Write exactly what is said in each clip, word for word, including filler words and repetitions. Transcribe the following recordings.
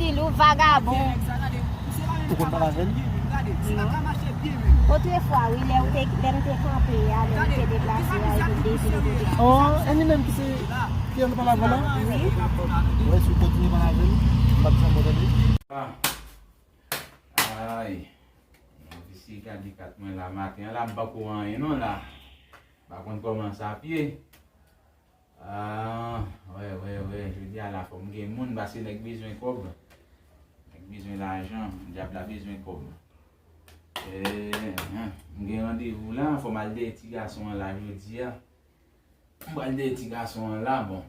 Ou vagabon. Ou konn pale avè l? Non. Otrefwa, wi, lè ou te, lè m te kanpe a, lè m te deplase a, epi m te vin kote. Oh, e li menm ki se, ki ann pale avè w la? Wi. Wè, si w kontinye pale avè l, m p ap janm tande. Ah. Ay. Yon visye gade kat mwen la maten an la, m pako anyen non la. M pa konn kòman sa p ye. Ah, wè, wè, wè, jodi a la fò m gen moun, paske nèg bezwen kòb. Nèg bezwen lajan, dyab la bezwen kòb. Eh, eh, m gen randevou la, fò m al dèyè ti gason an la jodi a. M pral dèyè ti gason an la, bon.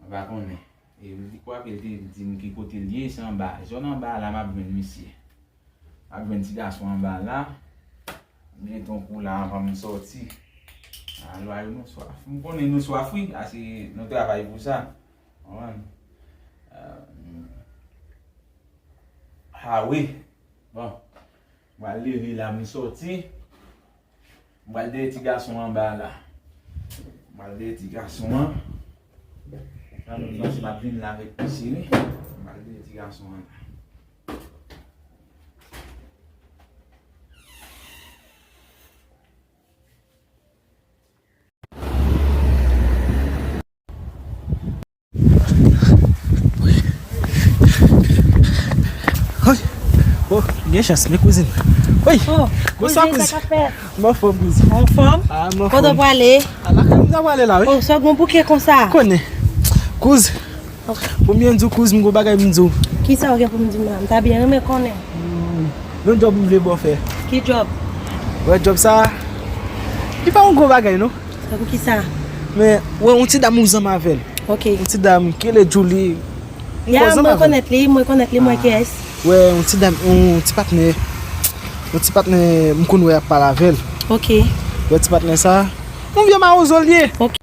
Mwen pa konnen. E li kwè ke l te di m ki kote l ye, se anba. Zòn anba la m ap jwenn misye. M ap jwenn ti gason anba la. M jete yon kou la anvan m sòti. A, lwa yo nou swaf. M konnen nou swaf wi, ase nou travay pou sa. Konprann? Euh, ah wi. Bon. M pral leve la, m sòti. M pral dèyè ti gason anba la. M pral dèyè ti gason an. Sa nou panse m ap vin la avèk misye wi. M pral dèyè ti gason an la. Oy! Oh, gen chans, men kouzin. Oy! Oh, bonswa, kouzin, sa k ap fèt? M anfòm, kouzin. Anfòm? Ah, m anfòm. Kote w prale? A lakay m ta prale la, wi. Oh, sa w gen bouke konsa? Konnen. Kouz. Ok. Premye m di w, kouz, m gon bagay m di w. Kisa w gen pou m di m la? M ta byen renmen konnen. Hmm. Yon djòb m vle ba w fè. Ki djòb? Wè, djòb sa, li pa yon gwo bagay, non. Tankou kisa? Men, wè, yon ti dam ou zanmi avè l. Ok. Yon ti dam, ki rele Julie. Ya, m rekonèt li, m rekonèt li, m wè kiyès. Wè, yon ti dam, yon ti patnè. Yon ti patnè, m konn wè y ap pale avè l. Ok. Wè, ti patnè sa, yon vye mawozo l ye. Ok.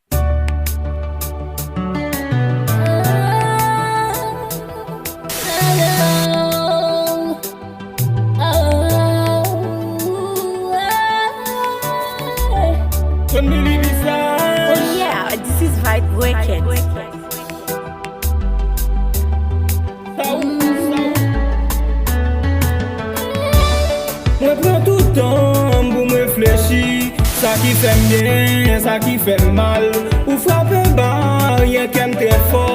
Oh yeah, this is Vibe Records. Mwen pran tout tan m pou m reflechi, sa ki fè m byen, sa ki fè m mal. Ou frape ba, ryen kè m trè fò,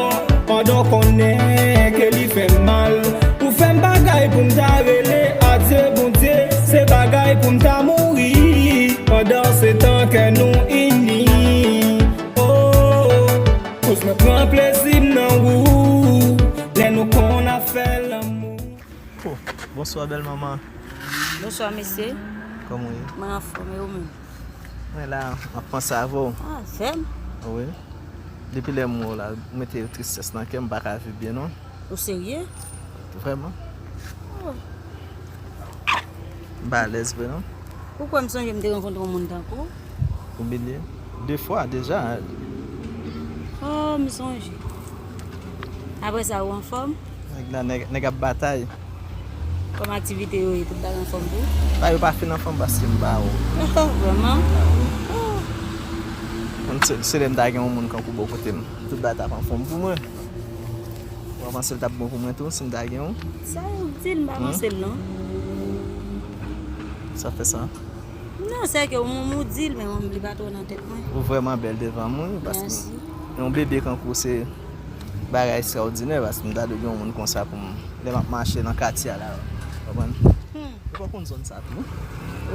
pandan w konnen ke li fè m mal. Ou fè m bagay pou m ta rele adye Bondye, se bagay pou m ta mouri, pandan se tan kè nou ini. Oh, kouz mwen pran plezi m nan ou, lè nou konn ap fè lanmou. Oh, bonswa, bèl manman. Bonswa, mesye. Kòman w ye? Mwen anfòm, e ou menm? Mwen la, m ap panse avè w. Ah, fè m? Wi. Depi lè m wè w la, ou mete tristès nan kè m, m pa ka viv byen, non. Ou serye? Vrèman. Oh. M pa alèz vre, non. Ou kwè m sonje m te rankontre yon moun tankou w? Ou bliye? De fwa deja. Oh, m sonje. Apre sa, ou anfòm? Nèg la, nèg, nèg ap batay. Kòman aktivite yo ye? Tout bagay anfòm tou? Bagay yo pa fin anfòm paske m pa wè w. Vrèman? Oh. Kòm se, se lè m ta gen yon moun kankou bò kote m, tout bagay t ap anfòm pou mwen. Ou pa panse l t ap bon pou mwen tou, si m ta gen yon? Sa ou di l, m pa panse l, non. Sa fè sa? Non, se ke ou menm ou di l, men mwen, li pa twò nan tèt mwen. Ou vrèman bèl devan m, wi, paske yon bebe kankou w se bagay ekstraòdinè, paske m ta dwe gen yon moun konsa pou m, lè m ap mache nan katye a la, w konprann? Hmm. Ou pa konn zòn sa tou?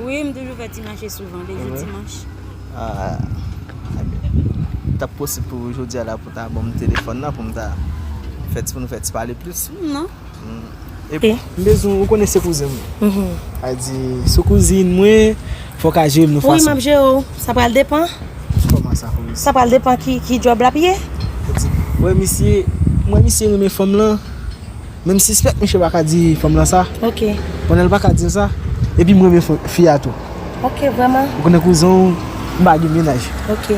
Wi, m toujou fè ti mache souvan, de jou dimanch. Ah, t ap posib pou jodi a la pou ta ban m telefòn nan, pou m ta fè ti, pou nou fè ti pale plis? Non. Hmm. E m bezwen, ou konnen se kouzen mwen. Mhm. A di, se kouzin mwen, fò w ka jere m yon fason. Wi, m ap jere w. Sa pral depann. Kòman sa, kouzin? Sa pral depann ki, ki djòb l ap ye. Wè, misye, mwen, misye renmen fanm lan. Men m sispèk misye pa ka di fanm lan sa. Ok. Pandan l pa ka di l sa, epi m renmen fi a tou. Ok, vrèman? Ou konnen kouzen w, m pa gen mennaj. Ok.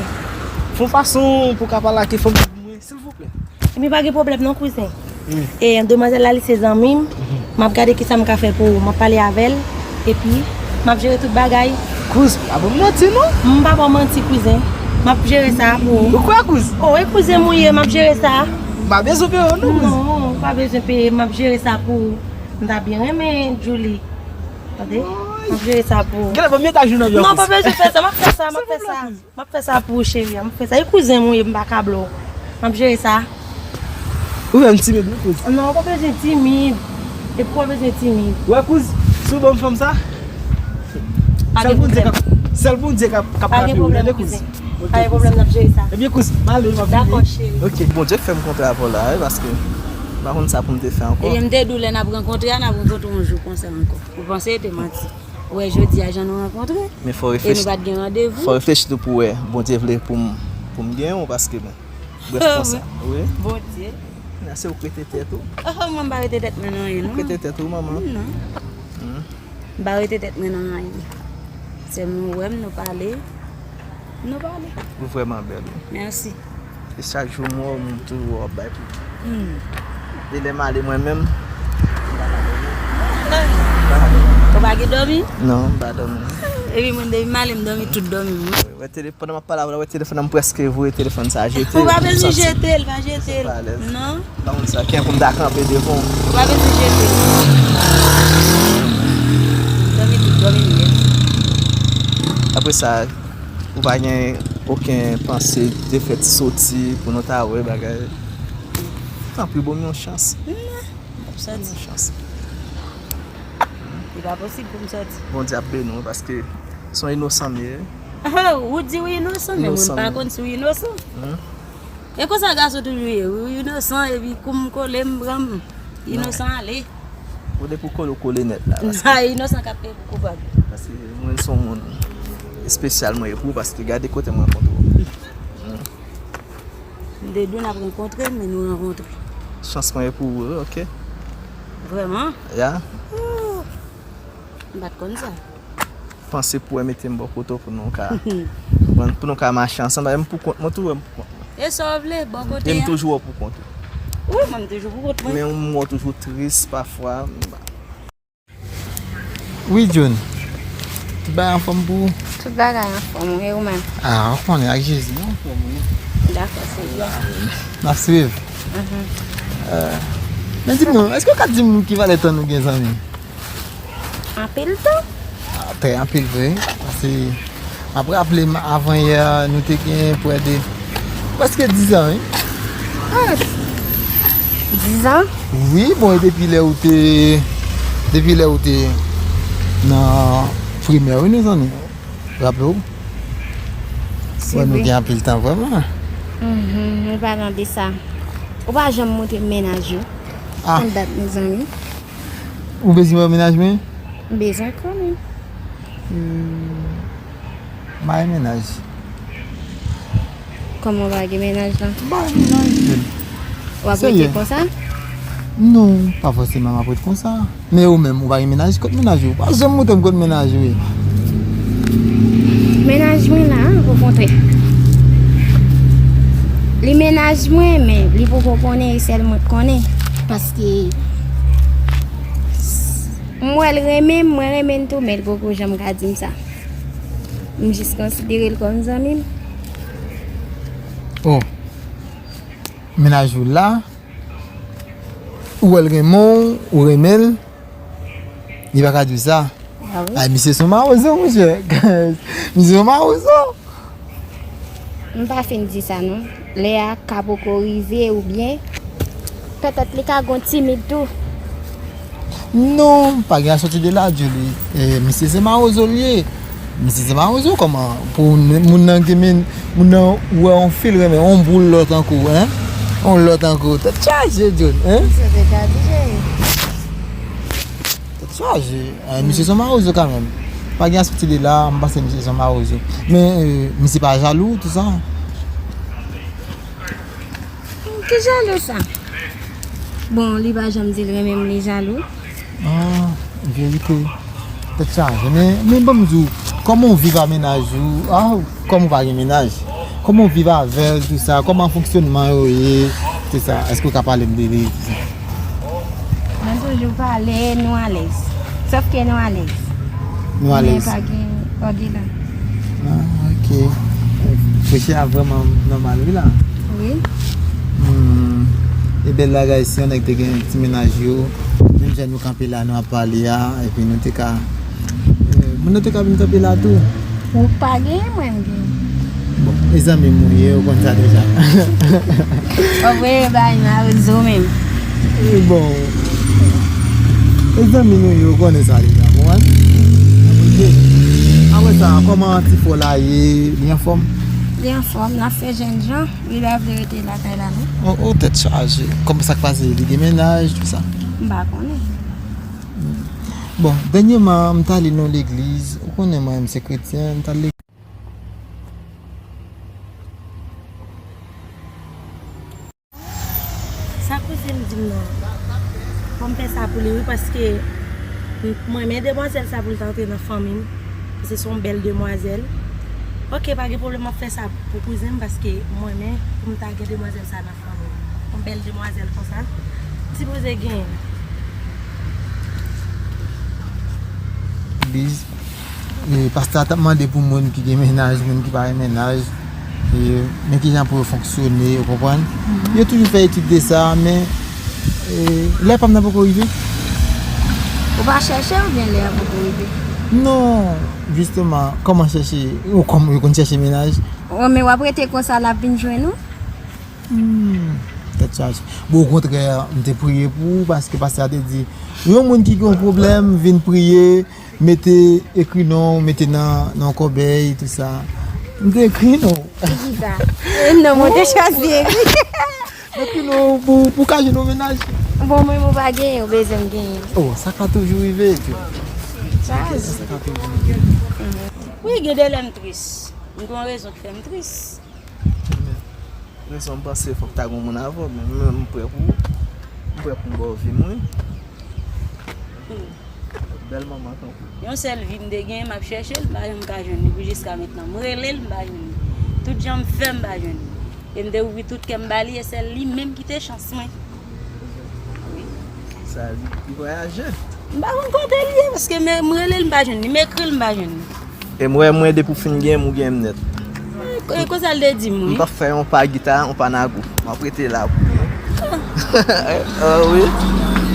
Fè yon fason pou w ka pale ak fanm pou mwen, silvouplè. Epi pa gen pwoblèm non, kouzen. Wi. E demwazèl la, li se zanmi m. Mhm. M ap gade kisa m ka fè pou ou. M ap pale avè l. Epi, m ap jere tout bagay. Kouz, pa ban m manti non. M pa ba w manti, kouzen. M ap jere sa pou ou. Ou kwè, kouz? O, e kouzen m ou ye, m ap jere sa. M pa bezwen peye w non, kouz. Non. Ou pa bezwen peye, m ap jere sa pou ou. M ta byen renmen Julie. Tande? M ap jere sa pou ou. Gade, pa met ak jou nan byen. Non, pa bezwen fè sa, m ap fè sa, m ap fè sa. M ap fè sa pou ou, cheri, m ap fè sa. E kouzen m ou ye, m pa ka blo. M ap jere sa. Ou fè m timid, wi, kouz. Non, ou pa bezwen timid. E pou ou bezwen timid. Ou wè, kouz, si w ban m fanm sa, sèl Bondye k ap, sèl Bondye k ap, k ap frape w, tande, kouz. Pa gen pwoblèm, kouzen. Pa gen pwoblèm, n ap jere sa. Ebyen, kouz, m ale, m ap vini. Dakò, cheri. Ok. Bondye k fè m kontre avè w la, wi, paske m pa konn sa pou m te fè ankò. Ebyen, m te di w lè n ap rankontre a, n ap rankontre yon jou konsa ankò. Ou panse te manti. Ou wè jodi a jan nou rankontre. Men fò w reflechi. E nou pa t gen randevou. Fò w reflechi tou pou w wè. Bondye vle pou m, pou m gen w, paske bon. Brèf, konsa. Wi. Bondye. Nan se ou k rete tèt ou. Oh, mwen m pa rete tèt mwen nan anyen, non. Ou k rete tèt ou, manman. Non. Hmm. M pa rete tèt mwen nan anyen. Sèlman ou wè m, nou pale. Nou pale. Ou vrèman bèl, wi. Mèsi. E chak jou m wè w, m toujou wè w ap bay pou. Hmm. E lè m ale mwen menm, m pa ka dòmi. Ou pa gen dòmi? Non, m pa dòmi. Epi mwen depi m ale, m dòmi tout dòmi m, wi. Wè, tele-, pandan m ap pale avè w la, wè telefòn nan, m prèske voye telefòn sa jete. Ou pa bezwen jete l, pa jete l. Non. Pa konn sa, ken pou m ta kanpe devan w. Ou pa bezwen jete l. Dòmi tout, dòmi m ye. Apre sa, ou pa gen okenn panse de fèt soti pou nou ta wè bagay. Tanpri, ban m yon chans. Non, m p ap soti. Yon chans. Li pa posib pou m soti. Bondye ap beni w paske se yon inosan m ye. Oh, ou di w inosan, men mwen pa konn si w inosan. Hmm? E konsa gason toujou ye. Ou inosan, epi kou m kole, m pran m. Inosan ale. Ou depi w kole, w kole nèt la. Inosan k ap peye pou koupab. Paske mwen se yon moun espesyal mwen ye pou ou, paske gade kote m rankontre w. Hmm. M te di w n ap rankontre, men nou rankontre. Chans mwen ye pou ou, wi, ok. Vrèman? Ya. Oh, m pa t konn sa. Panse pou w mete m bò kote w pou nou ka, pou nou ka mache ansanm. Paske m pou kont mwen, toujou wè m pou kont mwen. E sa w vle, bò kote a? E m toujou wè w pou kont ou. Wi, mwen m toujou pou kont mwen. Men m wè w toujou tris pafwa. Wi, John. Tout bagay anfòm pou ou? Tout bagay anfòm, wi, ou menm? Ah, ou konnen, ak Jezi, nou anfòm, wi. Dakò, Seyè. N ap swiv. Mhm. Euh, men di m non, èske w ka di m ki valè tan nou gen zanmi? Anpil tan. Ah, trè anpil vre. Paske m ap raple m, avan yè, nou te gen prè de, prèske dizan, wi. Ah, dizan? Wi, bon, e depi lè ou te, depi lè ou te nan primè, wi, nou zanmi. Raple w? Wè, nou gen anpil tan, vrèman. Mhm, nou pa tande sa. Ou pa janm montre m mennaj ou. Ah. Konn dat, mezanmi. Ou bezwen wè mennaj mwen? M bezwen konnen. Hmm. M pa gen mennaj. Kòman w pa gen mennaj la? M pa gen mennaj. W ap rete konsa? Non, pa fòseman m ap rete konsa. Men ou menm, ou pa gen mennaj? Kot mennaj ou? Ou pa janm montre m kot mennaj ou ye. Mennaj mwen la, okontrè. Li mennaj mwen, men li poko konnen, e sèl mwen k konnen. Paske m wè l renmen m, mwen renmen l tou, men l poko janm ka di m sa. M jis konsidere l kòm zanmi m. Oh. Mennaj ou la, ou wè l renmen w, ou renmen l, li pa ka di w sa. Ah wi? Ay, misye se yon mawozo, monchè. Misye se yon mawozo. M pa fin di sa non. Lè a ka poko rive oubyen petèt li ka gon timid tou. Non, pa gen a soti de la, Julie. Eh, misye se mawozo l ye. Misye se mawozo, kòman? Pou moun nan gen men, moun nan wè yon fi l renmen, yon boul lòt tankou, hein? Yon lòt tankou. Tèt chaje, John, hein? Misye te ka di, cheri. Tèt chaje. Eh, misye se mawozo kanmenm. Pa gen a soti de la, m panse misye se mawozo. Men, eh, misye pa jalou, tout sa. Ki jalou sa? Bon, li pa janm di l renmen m, li jalou. Ah, verite. Tèt chaje. Men, men ban m di w, kòman w viv a mennaj ou? Ah, kòm ou pa gen mennaj. Kòman w viv avè l, tout sa? Kòman fonksyònman yo ye, tout sa? Èske w ka pale m de li, tout sa? Nou toujou pale, nou alèz. Sòf ke nou alèz. Nou alèz. Men pa gen òdela. Ah, ok. Mesye a vrèman nòmal, wi, la. Wi. Hmm. E bèl bagay, si yon nèg te gen ti mennaj yo, menm jan nou kanpe la, nou ap pale a, epi nou te ka, eh, moun nan te ka vin kanpe la tou. Ou pa genyen, mwen m genyen. Bon, e zanmi m ou ye, ou konn sa deja. Ou voye bay mawozo menm. E bon, e zanmi nou ye, ou konnen sa deja, konprann? Apre sa, kòman ti fò la ye, li anfòm? Li anfòm, n ap fè jènjan. Li pa vle rete lakay la non. Oh, oh, tèt chaje. Kòman sa k pase? Li gen mennaj, tou sa? M pa konnen. Bon, dènyèman, m t ale nan legliz. Ou konnen mwen, m se kretyen, m t al legliz. Sa koze m di m nan. Fò m fè sa pou li, wi, paske m, mwen renmen demwazèl sa pou l ta antre nan fanmi m. Paske se yon bèl demwazèl. Ok, pa gen pwoblèm, m ap fè sa pou kouzen m, paske mwen renmen pou m ta gen demwazèl sa nan fanmi m. Yon bèl demwazèl konsa. M sipoze genyen. Legliz. E, pastè a t ap mande pou moun ki gen mennaj, moun ki pa gen mennaj, e, men kijan pou yo fonksyone, ou konprann? Yo toujou fè etid de sa, men, e, lè pa m nan poko rive. Ou pa chèche oubyen lè a poko rive? Non, jisteman, kòman chèche? Ou kòm, yo konn chèche mennaj? Wi, men w ap rete konsa, l ap vin jwenn ou? Hmm, tèt chaje. Bon, okontrè, m te priye pou ou, paske pastè a te di, yon moun ki gen yon pwoblèm, vin priye, mete, ekri non w, mete nan, nan kòbèy, tou sa. M te ekri non w. Kisa? E non, mwen te chwazi ekri. M ekri non w pou, pou w ka jwenn yon mennaj. Bon, mwen, mwen pa genyen, ou bezwen m genyen. Oh, sa ka toujou rive, ke. Sa, sa ka toujou rive. Wi, gen de lè m tris. M gen yon rezon k fè m tris. Rezon m panse fòk ta gen yon moun avè w, men mwen, m prè pou ou. M prè pou m ba w vi m, wi. Hmm. Bèl manman tankou. Yon sèl vi m te gen, m ap chèche l, m pa janm ka jwenn li pou jiska mentnan. M rele l, m pa jwenn li. Tout jan m fè, m pa jwenn li. E m te ouvri tout kè m ba li, e sèl li menm ki te chans mwen. Wi. Sa, li, li vwayaje. M pa konn kote l ye, paske m, m rele l, m pa jwenn li. M ekri l, m pa jwenn li. E m wè mwen depi w fin gen m, ou gen m nèt. E, e konsa l te di m, wi. M p ap fè yon pa gita, yon pa nago. M ap rete la pou ou. Ah, wi.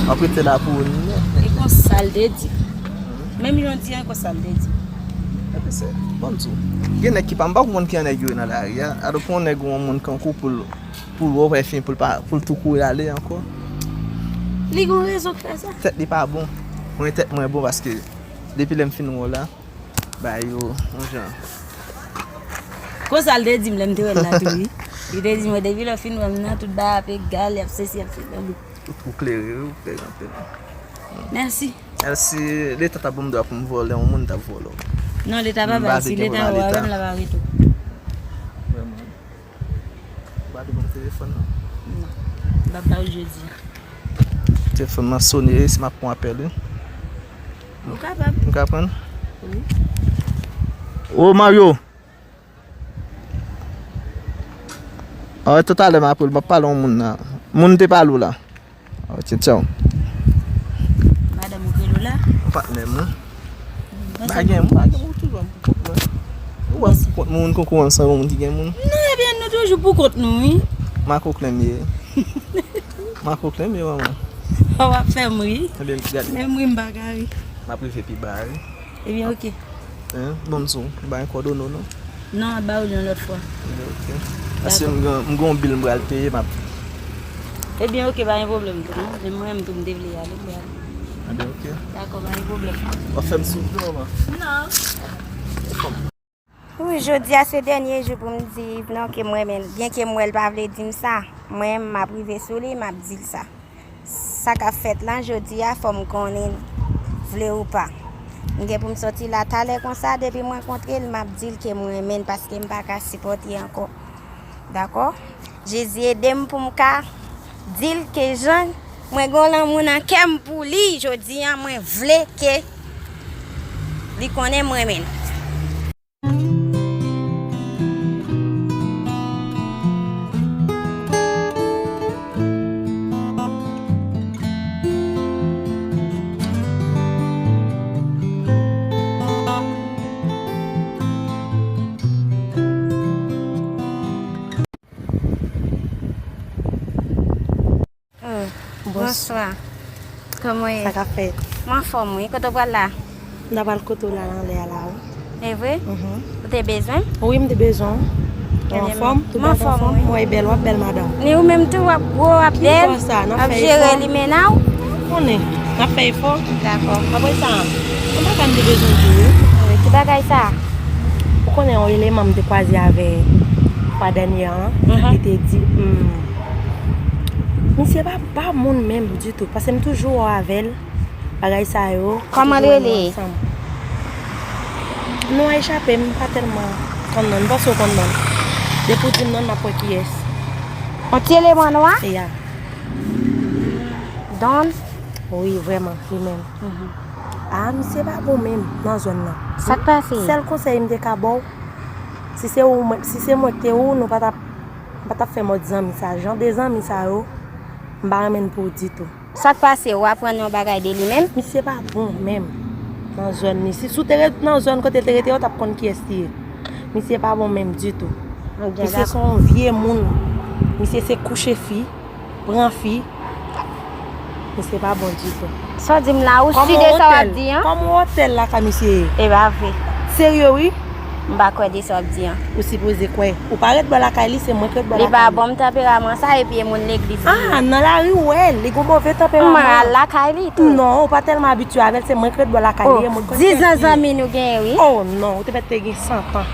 M ap rete la pou ou nèt. E konsa l te di m. Menm jan w di an, konsa l te di m. Epi se, bon, m di w. Gen nèg ki pa, m pa konprann kijan nèg yo ye nan lari a. Alò pou yon nèg ou yon moun kankou pou l, pou l wè w fè fin, pou l pa, pou l tou kouri ale ankò. Li gen rezon k fè sa. Tèt li pa bon. Mwen, tèt mwen bon paske depi lè m fin wè w la, bay yo yon jan. Konsa l te di m lè m te wè l la tou, wi. Li te di mwen, depi lè w fin wè m nan, tout bagay ap egal, y ap sesi, y ap sela. Ou, ou klere, wi, ou klere anpil. Mèsi. Mèsi. Leta ta ban m dwa pou m vòlè yon moun, m t ap vòlè w. Non, Leta pa bay. Si Leta wè w, menm la pa rete w. Vrèman. Ou pa te ban m telefòn nan? Non. M p ap ba w jodi a. Telefòn nan sone, si m ap pran apèl, wi. Ou kapab. M ka pran? Wi. Ô, Mario! Ah, tout à l'heure m ap rele, m ap pale yon moun nan. Moun te pale w la. Ok, tchaw. Madanm ou k rele w la? Patnè m, wi. M pa gen, m pa gen moun toujou pou kont mwen. Ou wè m pou kont moun, konkou ansanm, yon moun ki gen moun. Non, ebyen, nou toujou pou kont nou, wi. Makoklen m ye. Makoklen m ye, manman. Ou ap fè m ri. Ebyen, gade. Menm ri m pa ka ri. M ap rive pi ba, wi. Ebyen, ok. Hein? Bon, m sou, m ba yon kòdone w, non? Non, m ap ba w li yon lòt fwa. Ebyen, ok. Paske m gen, m gen yon bil m pral peye, m ap. Ebyen, ok, pa gen pwoblèm tou, non. Men mwen menm tou, m te vle ale, m te ale. Ebyen, ok. Dakò, pa gen pwoblèm. W ap fè m soufri, manman? Non. Wi, jodi a se dènye jou pou m di non ke m renmen l. Byenke m wè l pa vle di m sa, mwen, m ap rive sou li, m ap di l sa. Sa k ap fèt la jodi a, fò m konnen, vle ou pa. M gen pou m sòti la talè konsa, depi m rankontre l, m ap di l ke m renmen l paske m pa ka sipòte ankò. Dakò? Jezi ede m pou m ka di l ke jan mwen gen lanmou nan kè m pou li, jodi a, mwen vle ke li konnen m renmen l. Bonswa. Kòman w ye? Sa k ap fèt? Mwen anfòm wi. Kote w pral la? M ta pral kote w la nan lè a la wi. E vre? Mhm. Ou te bezwen m? Wi, m te bezwen w. Ou anfòm? Tout bagay anfòm? Mwen bèl, w ap bèl madanm. Ni ou menm tou, w ap gwo, w ap bèl, w ap jere limena w. Ou konnen, n ap fè efò. Dakò. Apre sa, yon bagay m te bezwen di w wi. Ki bagay sa? Ou konnen yon eleman m te kwaze avè fwa dènye an, li te di, hmm, misye pa, pa moun menm ditou, paske m toujou wè w avè l, bagay sa yo. Kòman l rele? Non an echape m, m pa tèlman konn non l, m panse w konn non l. Depi w di m non l, m ap wè kiyès. Yon ti eleman nwa? Ya. Don? Wi, vrèman, li menm. A, misye pa bon menm nan zòn nan. Sa k pase? Sèl konsèy m te ka ba w, si se ou, si se mwen k te ou, nou pa t ap, m pa t ap fè mòd zanmi sa. Jan de zanmi sa yo, m pa renmen l pou ou ditou. Sa k pase? Ou aprann yon bagay de li menm? Misye pa bon menm nan zòn li. Si, si w te ret nan zòn kote l te rete a, w t ap konn kiyès li ye. Misye pa bon menm ditou. Misye se yon vye moun. Misye se kouche fi, pran fi. Misye pa bon ditou. Sa w di m la, ou si de sa w ap di an? Kòman otèl lakay misye ye? E pa vre. Serye wi. M pa kwè de sa w ap di an. Ou sipoze kwè. Ou pa ret bò lakay li, se mwen k ret bò lakay li. Li pa bon m tanperaman sa, epi e moun legliz li ye. A, nan lari w wè l, li gen move tanperaman. Mwen al lakay li tou. Non, ou pa tèlman abitye avè l, se mwen k ret bò lakay li, e mwen k konn kiyès li ye. O, diz an zanmi nou genyen wi. O non, ou te mèt te gen san tan.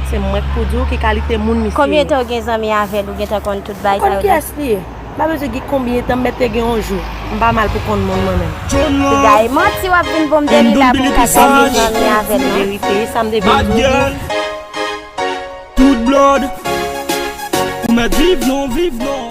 Se mwen k pou di w ki kalite moun misye ye. Konbyen tan w gen zanmi avè l, ou gentan konn tout bagay sa yo la? Ou konn kiyès li ye. M pa bezwen gen konbyen tan, m mèt te gen yon jou. M pa mal pou konn moun mwen menm. Piga e manti w ap vin ban m deli la pou w ka gade zanmi avè l non. Verite, sa m te vin di w. Tout blòd, ou mèt viv non, viv non.